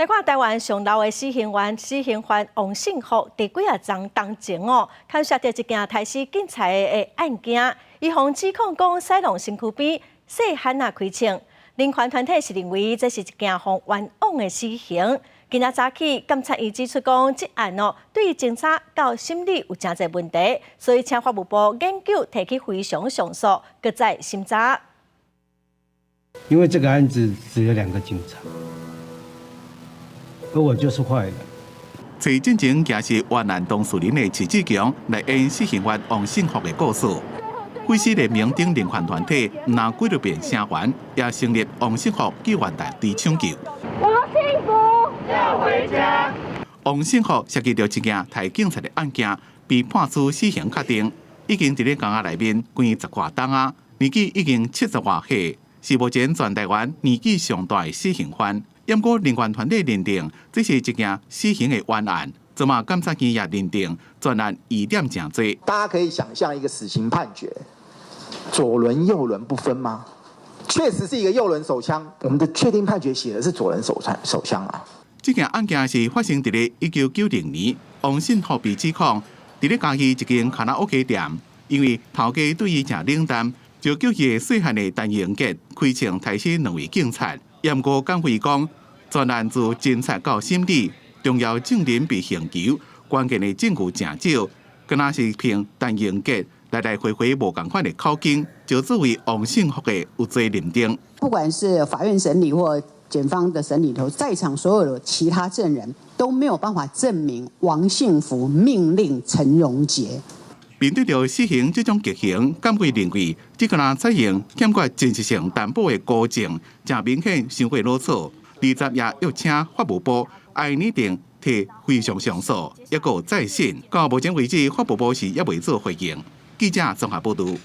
來看臺灣上老的死刑犯，死刑犯王信福，佇幾仔冬當前哦，牽涉著一件刣死警察的案件，伊予指控講使弄身軀邊細漢仔開槍，人權團體是認為這是一件予冤枉的死刑。今仔早起，檢察院指出講，這案哦對偵查到審理有誠濟問題，所以請法務部研究提起非常上訴，閣再審查。因為這個案子只有兩個警察。而我就是壞人。揣進前也是冤案當事人的徐志強來演死刑犯王信福的故事。廢死聯盟等人權團體毋但幾落遍聲援，也成立王信福救援大隊搶救。王信福要回家。王信福涉及著一件刣警察的案件，被判處死刑確定，已經佇咧監獄內面關十外冬仔，年紀已經七十外歲，是目前全台灣年紀上大的死刑犯。毋過人權團體認定這是一件死刑的冤案，這馬檢察院也認定全案疑點誠濟。大家可以想象一個死刑判決，左輪右輪不分嗎？確實是一個右輪手槍，我們的確定判決寫的是左輪手槍啊。這件案件是發生佇咧1990年，王信福被指控佇咧嘉義一間卡拉 OK 店，因為頭家對伊誠冷淡，就叫伊細漢的陳榮傑開槍刣死兩位警察。毋過檢方講，全案自偵查到審理，重要證人被刑求，關鍵的證據誠少，敢若是憑陳榮傑來來回回無仝款的口供，就作為王信福的有罪認定。不管是法院審理或檢方的審理頭，在場所有的其他證人都沒有辦法證明王信福命令陳榮傑。面對著死刑這種極刑，檢方認為，這個若採用欠缺真實性擔保的孤證，誠明顯傷過魯草。20也約請法務部愛擬定提非常上訴，抑閣再審。到目前為止，法務部是猶未做回應。記者綜合報導。